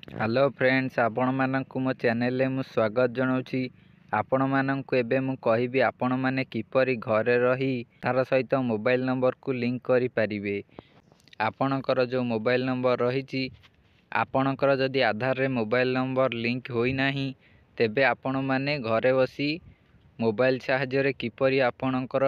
Hello friends, ଆପଣମାନଙ୍କୁ ମୋ ଚ୍ୟାନେଲରେ ମୁଁ ସ୍ୱାଗତ ଜଣାଉଛି। ଆପଣମାନଙ୍କୁ ଏବେ ମୁଁ କହିବି ଆପଣମାନେ କିପରି ଘରେ ରହି ଆଧାର ସହିତ ମୋବାଇଲ ନମ୍ବରକୁ ଲିଙ୍କ କରିପାରିବେ। ଆପଣଙ୍କର ଯେଉଁ ମୋବାଇଲ ନମ୍ବର ରହିଛି, ଆପଣଙ୍କର ଯଦି ଆଧାରରେ ମୋବାଇଲ ନମ୍ବର ଲିଙ୍କ ହୋଇନାହିଁ, ତେବେ ଆପଣମାନେ ଘରେ ବସି ମୋବାଇଲ ସାହାଯ୍ୟରେ କିପରି ଆପଣଙ୍କର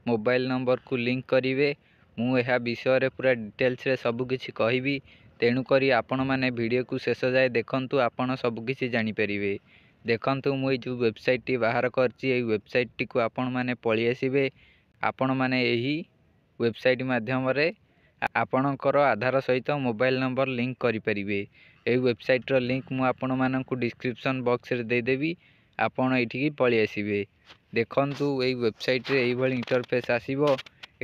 ମୋବାଇଲ ନମ୍ବରକୁ ଲିଙ୍କ କରିବେ, ମୁଁ ଏହା ବିଷୟରେ ପୁରା ଡିଟେଲ୍ସରେ ସବୁକିଛି କହିବି। ତେଣୁକରି ଆପଣମାନେ ଭିଡ଼ିଓକୁ ଶେଷ ଯାଏ ଦେଖନ୍ତୁ, ଆପଣ ସବୁକିଛି ଜାଣିପାରିବେ। ଦେଖନ୍ତୁ, ମୁଁ ଏଇ ଯେଉଁ ୱେବସାଇଟ୍ଟି ବାହାର କରିଛି, ଏଇ ୱେବସାଇଟ୍ଟିକୁ ଆପଣମାନେ ପଳେଇ ଆସିବେ। ଆପଣମାନେ ଏହି ୱେବସାଇଟ୍ ମାଧ୍ୟମରେ ଆପଣଙ୍କର ଆଧାର ସହିତ ମୋବାଇଲ ନମ୍ବର ଲିଙ୍କ କରିପାରିବେ। ଏହି ୱେବସାଇଟ୍ର ଲିଙ୍କ ମୁଁ ଆପଣମାନଙ୍କୁ ଡିସ୍କ୍ରିପସନ୍ ବକ୍ସରେ ଦେଇଦେବି, ଆପଣ ଏଇଠିକି ପଳେଇ ଆସିବେ। ଦେଖନ୍ତୁ, ଏଇ ୱେବସାଇଟ୍ରେ ଏଇଭଳି ଇଣ୍ଟରଫେସ୍ ଆସିବ।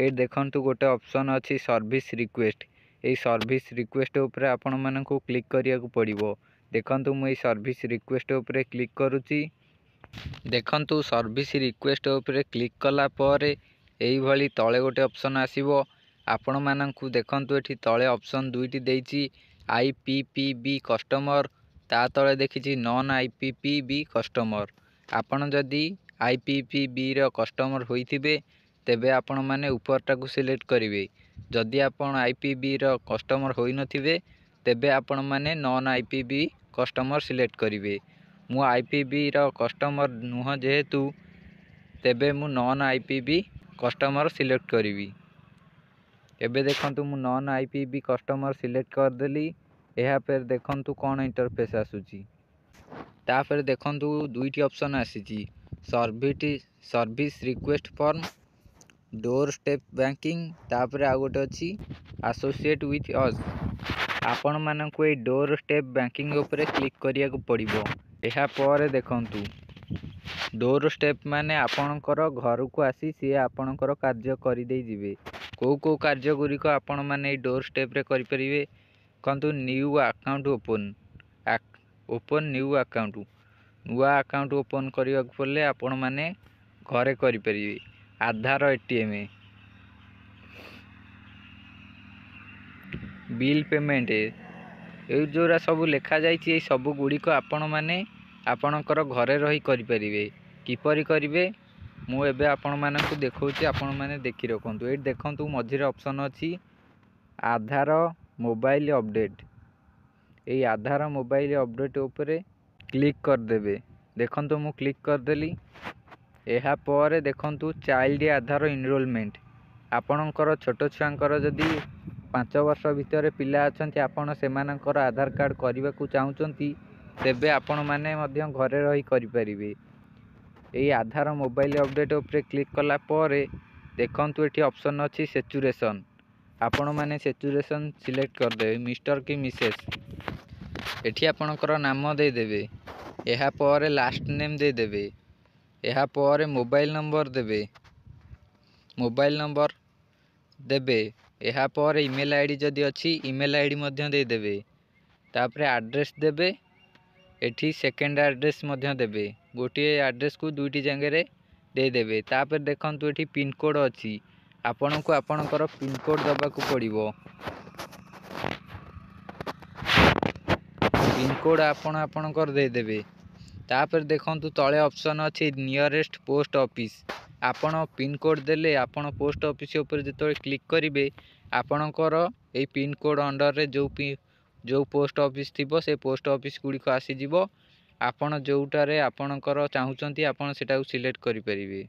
ଏଇଠି ଦେଖନ୍ତୁ, ଗୋଟେ ଅପସନ୍ ଅଛି ସର୍ଭିସ୍ ରିକ୍ୱେଷ୍ଟ। ଏଇ ସର୍ଭିସ୍ ରିକ୍ୱେଷ୍ଟ ଉପରେ ଆପଣମାନଙ୍କୁ କ୍ଲିକ୍ କରିବାକୁ ପଡ଼ିବ। ଦେଖନ୍ତୁ, ମୁଁ ଏଇ ସର୍ଭିସ୍ ରିକ୍ୱେଷ୍ଟ ଉପରେ କ୍ଲିକ୍ କରୁଛି। ଦେଖନ୍ତୁ, ସର୍ଭିସ୍ ରିକ୍ୱେଷ୍ଟ ଉପରେ କ୍ଲିକ୍ କଲା ପରେ ଏଇଭଳି ତଳେ ଗୋଟେ ଅପସନ୍ ଆସିବ ଆପଣମାନଙ୍କୁ। ଦେଖନ୍ତୁ, ଏଠି ତଳେ ଅପସନ୍ ଦୁଇଟି ଦେଇଛି, I P P B customer, ତା ତଳେ ଦେଖିଛି non I P P B customer. ଆପଣ ଯଦି I P P Veer customer ହୋଇଥିବେ, ତେବେ ଆପଣମାନେ ଉପରଟାକୁ ସିଲେକ୍ଟ କରିବେ। ଯଦି ଆପଣ I P ବିର କଷ୍ଟମର ହୋଇନଥିବେ, ତେବେ ଆପଣମାନେ non I P B customer select କରିବେ। ମୁଁ I P Veer customer ନୁହଁ ଯେହେତୁ, ତେବେ ମୁଁ non I P B customer select କରିବି। ଏବେ ଦେଖନ୍ତୁ, ମୁଁ non I P B customer select କରିଦେଲି। ଏହାପରେ ଦେଖନ୍ତୁ କ'ଣ ଇଣ୍ଟରଫେସ୍ ଆସୁଛି। ତାପରେ ଦେଖନ୍ତୁ, ଦୁଇଟି ଅପସନ୍ ଆସିଛି, service request form, door step banking, ତାପରେ ଆଉ ଗୋଟେ ଅଛି ଆସୋସିଏଟ୍ ୱିଥ୍ ଅସ୍। ଆପଣମାନଙ୍କୁ ଏଇ ଡୋର୍ ଷ୍ଟେପ୍ ବ୍ୟାଙ୍କିଂ ଉପରେ କ୍ଲିକ୍ କରିବାକୁ ପଡ଼ିବ। ଏହାପରେ ଦେଖନ୍ତୁ, ଡୋର୍ ଷ୍ଟେପ୍ ମାନେ ଆପଣଙ୍କର ଘରକୁ ଆସି ସିଏ ଆପଣଙ୍କର କାର୍ଯ୍ୟ କରିଦେଇ ଯିବେ। କେଉଁ କେଉଁ କାର୍ଯ୍ୟ ଗୁଡ଼ିକ ଆପଣମାନେ ଏଇ ଡୋର୍ ଷ୍ଟେପ୍ରେ କରିପାରିବେ? ଦେଖନ୍ତୁ, new account open, open new account, ନୂଆ ଆକାଉଣ୍ଟ ଓପନ୍ କରିବାକୁ ପଡ଼ିଲେ ଆପଣମାନେ ଘରେ କରିପାରିବେ। ଆଧାର ଏ ଟି ଏମ୍, ବିଲ୍ ପେମେଣ୍ଟ, ଏଇ ଯେଉଁଗୁଡ଼ା ସବୁ ଲେଖାଯାଇଛି, ଏଇ ସବୁ ଗୁଡ଼ିକ ଆପଣମାନେ ଆପଣଙ୍କର ଘରେ ରହି କରିପାରିବେ। କିପରି କରିବେ, ମୁଁ ଏବେ ଆପଣମାନଙ୍କୁ ଦେଖାଉଛି, ଆପଣମାନେ ଦେଖି ରଖନ୍ତୁ। ଏଇଠି ଦେଖନ୍ତୁ, ମଝିରେ ଅପସନ୍ ଅଛି ଆଧାର ମୋବାଇଲ ଅପଡ଼େଟ୍। ଏଇ ଆଧାର ମୋବାଇଲ ଅପଡ଼େଟ୍ ଉପରେ କ୍ଲିକ୍ କରିଦେବେ। ଦେଖନ୍ତୁ, ମୁଁ କ୍ଲିକ୍ କରିଦେଲି। ଏହାପରେ ଦେଖନ୍ତୁ, ଚାଇଲ୍ଡ ଆଧାର ଇନରୋଲମେଣ୍ଟ। ଆପଣଙ୍କର ଛୋଟ ଛୁଆଙ୍କର ଯଦି 5 ବର୍ଷ ଭିତରେ ପିଲା ଅଛନ୍ତି, ଆପଣ ସେମାନଙ୍କର ଆଧାର କାର୍ଡ଼ କରିବାକୁ ଚାହୁଁଛନ୍ତି, ତେବେ ଆପଣମାନେ ମଧ୍ୟ ଘରେ ରହି କରିପାରିବେ। ଏଇ ଆଧାର ମୋବାଇଲ ଅପଡ଼େଟ୍ ଉପରେ କ୍ଲିକ୍ କଲା ପରେ ଦେଖନ୍ତୁ, ଏଠି ଅପସନ୍ ଅଛି ସେଚୁରେସନ୍। ଆପଣମାନେ ସେଚୁରେସନ୍ ସିଲେକ୍ଟ କରିଦେବେ, ମିଷ୍ଟର କି ମିସେସ୍। ଏଠି ଆପଣଙ୍କର ନାମ ଦେଇଦେବେ। ଏହାପରେ ଲାଷ୍ଟ ନେମ୍ ଦେଇଦେବେ। ଏହାପରେ ମୋବାଇଲ ନମ୍ବର ଦେବେ, ମୋବାଇଲ ନମ୍ବର ଦେବେ। ଏହାପରେ ଇମେଲ୍ I D ଯଦି ଅଛି, ଇମେଲ୍ I D ମଧ୍ୟ ଦେଇଦେବେ। ତାପରେ ଆଡ୍ରେସ୍ ଦେବେ। ଏଠି ସେକେଣ୍ଡ ଆଡ୍ରେସ୍ ମଧ୍ୟ ଦେବେ। ଗୋଟିଏ ଆଡ୍ରେସ୍କୁ ଦୁଇଟି ଜାଗାରେ ଦେଇଦେବେ। ତାପରେ ଦେଖନ୍ତୁ, ଏଠି ପିନ୍କୋଡ଼୍ ଅଛି। ଆପଣଙ୍କୁ ଆପଣଙ୍କର ପିନ୍କୋଡ଼୍ ଦେବାକୁ ପଡ଼ିବ। ପିନ୍କୋଡ଼୍ ଆପଣ ଆପଣଙ୍କର ଦେଇଦେବେ। ତାପରେ ଦେଖନ୍ତୁ, ତଳେ ଅପସନ୍ ଅଛି ନିୟରେଷ୍ଟ ପୋଷ୍ଟ ଅଫିସ୍। ଆପଣ ପିନ୍କୋଡ଼୍ ଦେଲେ ଆପଣ ପୋଷ୍ଟ ଅଫିସ୍ ଉପରେ ଯେତେବେଳେ କ୍ଲିକ୍ କରିବେ, ଆପଣଙ୍କର ଏଇ ପିନ୍କୋଡ଼୍ ଅଣ୍ଡରରେ ଯେଉଁ ପୋଷ୍ଟ ଅଫିସ୍ ଥିବ, ସେ ପୋଷ୍ଟ ଅଫିସ୍ ଗୁଡ଼ିକ ଆସିଯିବ। ଆପଣ ଯେଉଁଟାରେ ଆପଣଙ୍କର ଚାହୁଁଛନ୍ତି, ଆପଣ ସେଟାକୁ ସିଲେକ୍ଟ କରିପାରିବେ।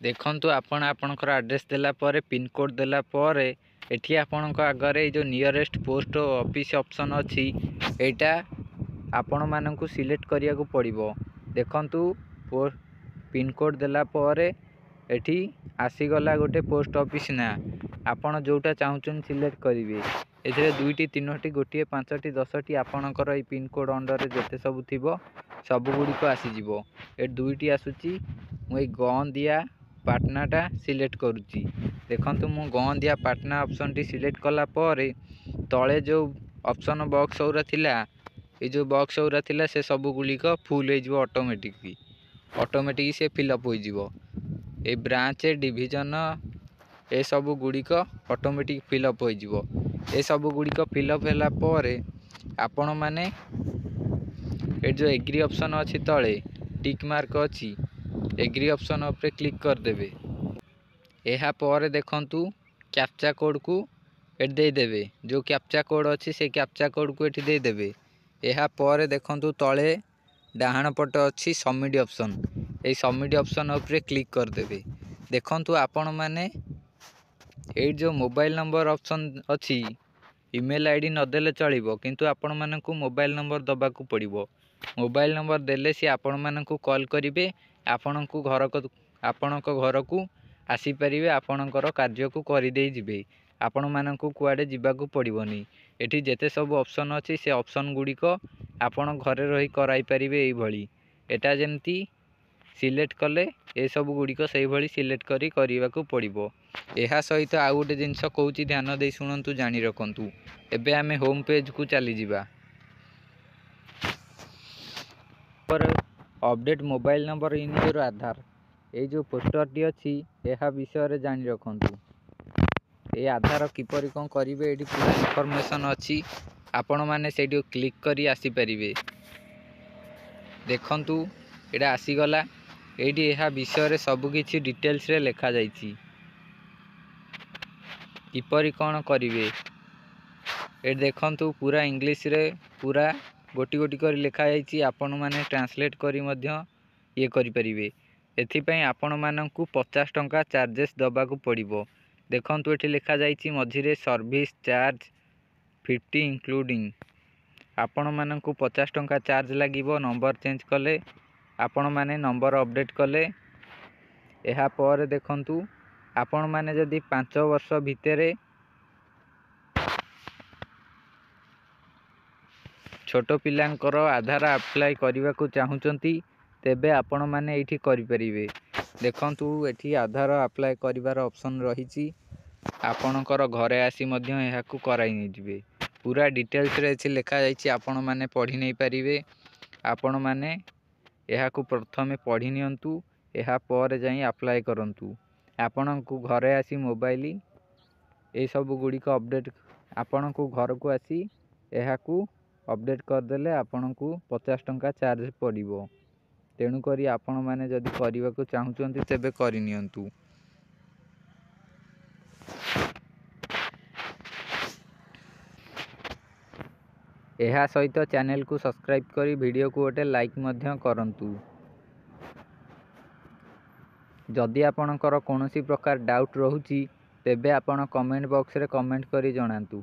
ଦେଖନ୍ତୁ, ଆପଣ ଆପଣଙ୍କର ଆଡ୍ରେସ୍ ଦେଲା ପରେ, ପିନ୍କୋଡ଼୍ ଦେଲା ପରେ, ଏଠି ଆପଣଙ୍କ ଆଗରେ ଏଇ ଯେଉଁ ନିୟରେଷ୍ଟ ପୋଷ୍ଟ ଅଫିସ୍ ଅପସନ୍ ଅଛି, ଏଇଟା ଆପଣମାନଙ୍କୁ ସିଲେକ୍ଟ କରିବାକୁ ପଡ଼ିବ। ଦେଖନ୍ତୁ, ପିନ୍କୋଡ଼୍ ଦେଲା ପରେ ଏଠି ଆସିଗଲା ଗୋଟେ ପୋଷ୍ଟ ଅଫିସ୍ ନାଁ। ଆପଣ ଯେଉଁଟା ଚାହୁଁଛନ୍ତି ସିଲେକ୍ଟ କରିବେ। ଏଥିରେ ଦୁଇଟି, ତିନୋଟି, ଗୋଟିଏ, 5ଟି, 10ଟି, ଆପଣଙ୍କର ଏଇ ପିନ୍କୋଡ଼୍ ଅଣ୍ଡରରେ ଯେତେ ସବୁ ଥିବ, ସବୁଗୁଡ଼ିକ ଆସିଯିବ। ଏଠି ଦୁଇଟି ଆସୁଛି। ମୁଁ ଏଇ ଗନ୍ଦିଆ ପାଟନାଟା ସିଲେକ୍ଟ କରୁଛି। ଦେଖନ୍ତୁ, ମୁଁ ଗନ୍ଦିଆ ପାଟନା ଅପସନ୍ଟି ସିଲେକ୍ଟ କଲା ପରେ ତଳେ ଯେଉଁ ଅପସନ୍ ବକ୍ସ ଗୁଡ଼ା ଥିଲା, ଏଇ ଯେଉଁ ବକ୍ସ ଗୁଡ଼ା ଥିଲା, ସେ ସବୁ ଗୁଡ଼ିକ ଫୁଲ୍ ହେଇଯିବ। ଅଟୋମେଟିକ୍ ସେ ଫିଲ୍ଅପ୍ ହୋଇଯିବ। ଏଇ ବ୍ରାଞ୍ଚ, ଡିଭିଜନ, ଏସବୁ ଗୁଡ଼ିକ ଅଟୋମେଟିକ୍ ଫିଲ୍ଅପ୍ ହୋଇଯିବ। ଏସବୁ ଗୁଡ଼ିକ ଫିଲ୍ଅପ୍ ହେଲା ପରେ ଆପଣମାନେ ଏଠି ଯେଉଁ ଏଗ୍ରି ଅପସନ୍ ଅଛି, ତଳେ ଟିକ୍ ମାର୍କ ଅଛି, ଏଗ୍ରି ଅପସନ୍ ଉପରେ କ୍ଲିକ୍ କରିଦେବେ। ଏହାପରେ ଦେଖନ୍ତୁ, କ୍ୟାପଚା କୋଡ଼୍କୁ ଏଠି ଦେଇଦେବେ। ଯେଉଁ କ୍ୟାପଚା କୋଡ଼୍ ଅଛି, ସେ କ୍ୟାପଚା କୋଡ଼୍କୁ ଏଠି ଦେଇଦେବେ। ଏହାପରେ ଦେଖନ୍ତୁ, ତଳେ ଡାହାଣ ପଟେ ଅଛି ସବମିଟ୍ ଅପସନ୍। ଏଇ ସବମିଟ୍ ଅପସନ୍ ଉପରେ କ୍ଲିକ୍ କରିଦେବେ। ଦେଖନ୍ତୁ ଆପଣମାନେ, ଏଇଠି ଯେଉଁ ମୋବାଇଲ୍ ନମ୍ବର ଅପସନ୍ ଅଛି, ଇମେଲ୍ I D ନଦେଲେ ଚଳିବ, କିନ୍ତୁ ଆପଣମାନଙ୍କୁ ମୋବାଇଲ୍ ନମ୍ବର ଦେବାକୁ ପଡ଼ିବ। ମୋବାଇଲ୍ ନମ୍ବର ଦେଲେ ସିଏ ଆପଣମାନଙ୍କୁ କଲ୍ କରିବେ, ଆପଣଙ୍କୁ ଘର ଆପଣଙ୍କ ଘରକୁ ଆସିପାରିବେ, ଆପଣଙ୍କର କାର୍ଯ୍ୟକୁ କରିଦେଇ ଯିବେ। ଆପଣମାନଙ୍କୁ କୁଆଡ଼େ ଯିବାକୁ ପଡ଼ିବନି। ଏଠି ଯେତେ ସବୁ ଅପସନ୍ ଅଛି, ସେ ଅପସନ୍ ଗୁଡ଼ିକ ଆପଣ ଘରେ ରହି କରାଇ ପାରିବେ। ଏଇଭଳି ଏଟା ଯେମିତି ସିଲେକ୍ଟ କଲେ, ଏସବୁ ଗୁଡ଼ିକ ସେଇଭଳି ସିଲେକ୍ଟ କରି କରିବାକୁ ପଡ଼ିବ। ଏହା ସହିତ ଆଉ ଗୋଟେ ଜିନିଷ କହୁଛି, ଧ୍ୟାନ ଦେଇ ଶୁଣନ୍ତୁ, ଜାଣି ରଖନ୍ତୁ। ଏବେ ଆମେ ହୋମ୍ ପେଜ୍କୁ ଚାଲିଯିବା। Update mobile number in your Aadhaar, ଏଇ ଯେଉଁ ପୋଷ୍ଟରଟି ଅଛି, ଏହା ବିଷୟରେ ଜାଣି ରଖନ୍ତୁ। ଏଇ ଆଧାର କିପରି କ'ଣ କରିବେ, ଏଇଠି ପୁରା ଇନଫର୍ମେସନ୍ ଅଛି। ଆପଣମାନେ ସେଇଠି କ୍ଲିକ୍ କରି ଆସିପାରିବେ। ଦେଖନ୍ତୁ, ଏଇଟା ଆସିଗଲା। ଏଇଠି ଏହା ବିଷୟରେ ସବୁକିଛି ଡିଟେଲ୍ସରେ ଲେଖାଯାଇଛି, କିପରି କ'ଣ କରିବେ। ଏଠି ଦେଖନ୍ତୁ, ପୁରା ଇଂଲିଶରେ ପୁରା ଗୋଟି ଗୋଟି କରି ଲେଖାଯାଇଛି। ଆପଣମାନେ ଟ୍ରାନ୍ସଲେଟ୍ କରି ମଧ୍ୟ ଇଏ କରିପାରିବେ। ଏଥିପାଇଁ ଆପଣମାନଙ୍କୁ 50 ଟଙ୍କା ଚାର୍ଜେସ୍ ଦେବାକୁ ପଡ଼ିବ। ଦେଖନ୍ତୁ, ଏଠି ଲେଖାଯାଇଛି ମଝିରେ ସର୍ଭିସ୍ ଚାର୍ଜ 50 ଇନକ୍ଲୁଡ଼ିଂ। ଆପଣମାନଙ୍କୁ 50 ଟଙ୍କା ଚାର୍ଜ ଲାଗିବ ନମ୍ବର ଚେଞ୍ଜ କଲେ, ଆପଣମାନେ ନମ୍ବର ଅପଡ଼େଟ୍ କଲେ। ଏହାପରେ ଦେଖନ୍ତୁ, ଆପଣମାନେ ଯଦି 5 ବର୍ଷ ଭିତରେ ଛୋଟ ପିଲାଙ୍କର ଆଧାର ଆପ୍ଲାଏ କରିବାକୁ ଚାହୁଁଛନ୍ତି, ତେବେ ଆପଣମାନେ ଏଇଠି କରିପାରିବେ। ଦେଖନ୍ତୁ, ଏଠି ଆଧାର ଆପ୍ଲାଏ କରିବାର ଅପସନ୍ ରହିଛି। ଆପଣଙ୍କର ଘରେ ଆସି ମଧ୍ୟ ଏହାକୁ କରାଇ ନେଇଯିବେ। ପୁରା ଡିଟେଲ୍ସରେ ଏଠି ଲେଖାଯାଇଛି, ଆପଣମାନେ ପଢ଼ି ନେଇପାରିବେ। ଆପଣମାନେ ଏହାକୁ ପ୍ରଥମେ ପଢ଼ି ନିଅନ୍ତୁ, ଏହାପରେ ଯାଇ ଆପ୍ଲାଏ କରନ୍ତୁ। ଆପଣଙ୍କୁ ଘରେ ଆସି ମୋବାଇଲ ଏସବୁ ଗୁଡ଼ିକ ଅପଡ଼େଟ୍, ଆପଣଙ୍କୁ ଘରକୁ ଆସି ଏହାକୁ ଅପଡ଼େଟ୍ କରିଦେଲେ ଆପଣଙ୍କୁ 50 ଟଙ୍କା ଚାର୍ଜ ପଡ଼ିବ। ତେଣୁକରି ଆପଣମାନେ ଯଦି କରିବାକୁ ଚାହୁଁଛନ୍ତି, ତେବେ କରିନିଅନ୍ତୁ। ଏହା ସହିତ ଚ୍ୟାନେଲକୁ ସବସ୍କ୍ରାଇବ୍ କରି ଭିଡ଼ିଓକୁ ଗୋଟେ ଲାଇକ୍ ମଧ୍ୟ କରନ୍ତୁ। ଯଦି ଆପଣଙ୍କର କୌଣସି ପ୍ରକାର ଡାଉଟ୍ ରହୁଛି, ତେବେ ଆପଣ କମେଣ୍ଟ ବକ୍ସରେ କମେଣ୍ଟ କରି ଜଣାନ୍ତୁ।